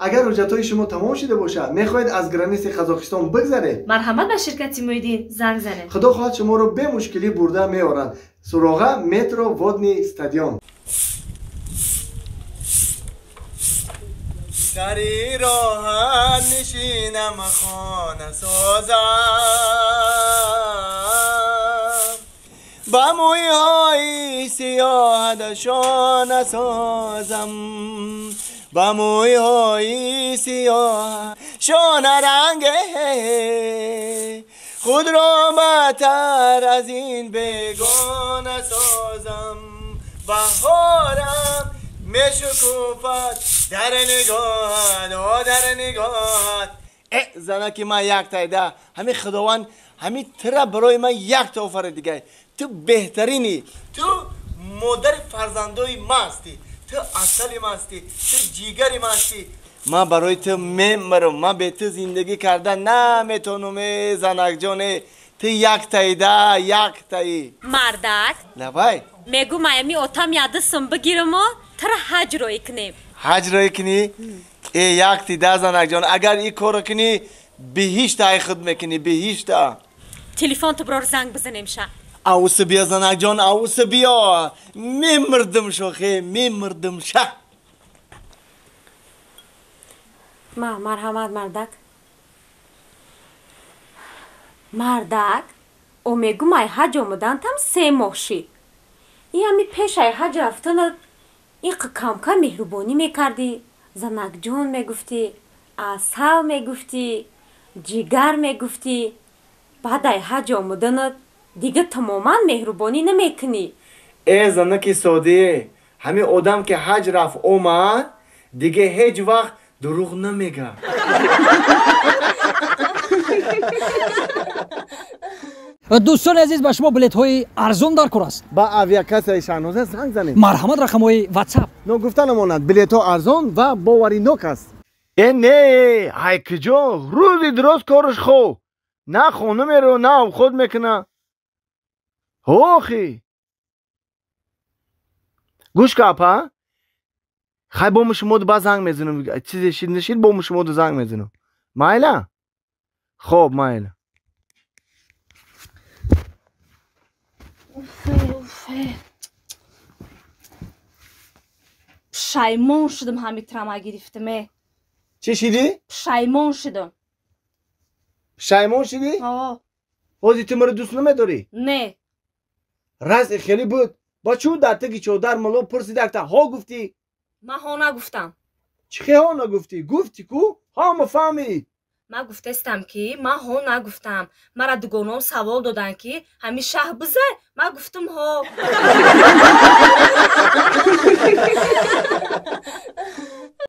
Агар ҳуҷҷатҳои шумо тамом шуда бошад, мехоҳед аз граниси Қазоқистон бигзаред, марҳамат ба ширкати Муиддин занг занед. Худо хоҳад шуморо бемушкилӣ бурда меорад. Суроға метро Водный стадион. Сари роҳат нишинам, хона созам, ба мӯйҳои сиёҳадашона созам, ба мӯйҳои сиёҳ шона ранге худро батар аз ин бегона созам. Баҳорам мешукуфад дар нигоҳат, о дар нигоҳат. Э занаки ман яктайда, ҳамин Худованд ҳамин тира барои ман якта офарид дигар. Ту беҳтаринӣ, ту модари фарзандои ман ҳастӣ, ту асали ман ҳастӣ, ту ҷигари ман ҳастӣ. Ман барои ту мемирам, ман бе ту зиндагӣ карда наметавонам. Э занакҷоне, ту яктаида, яктаи. Мардак, лабай, мегӯм аями отам ядисм бигирамо, тура ҳаҷ рӯй кунем. Ҳаҷ рӯй кунӣ? Э яктида занакҷон, агар ин корро кунӣ биҳишта ай худ мекунӣ, биҳишта. Телефон ту бирор занг бизанем ша. Авуса биё занакҷон, авуса биё. Мемирдим шохе, мемирдим ша. Ма марҳамат мардак. Мардак, о мегӯм ай ҳаҷ омадантам 3 моҳ шид. И ҳами пеш ай ҳаҷ рафтанат иқ камкам меҳрубонӣ мекардӣ, занакҷон мегуфтӣ, асал мегуфтӣ, ҷигар мегуфтӣ. Баъд ай ҳаҷ омаданат дига тамоман меҳрубонӣ намекунӣ. Э занаки содие, ҳамин одам ки ҳаҷ рафт омад, дига ҳеҷ вақт дурӯғ намегӯяд. Дӯстони азиз, ба шумо билетҳои арзон дар кор аст. Ба авиакассаи Шаҳноза занг занед. Марҳамат, рақамҳои ватсап. Ногуфта намонад, билетҳо арзон ва боваринок аст. Э не, ай куҷо? Рӯзи дуроз кораш хоб. На хона меро, на обход мекуна. Охи. Гӯш ка апа. Хай бо шумо ба занг мезанам. Чизе шид нашид бо шумо занг мезанам. Майла? Хоб, майла. Пушаймон шудам, ҳами трама гирифтаме. Чӣ шидӣ? Пушаймон шудам. Пушаймон шидӣ? Ҳозир ту маро дӯст намедорӣ? Не. Разъи хеле буд. Ба чӯ дар таги чодар мало пурсидакта ҳо гуфтӣ? Ман ҳо нагуфтам. Чӣ хе ҳо нагуфтӣ? Гуфтӣ ку? Ҳама фаҳмид. Ман гуфтастам ки ман ҳо нагуфтам. Мара дугоном савол доданд ки ҳами шаҳ бизай? Ман гуфтам ҳо.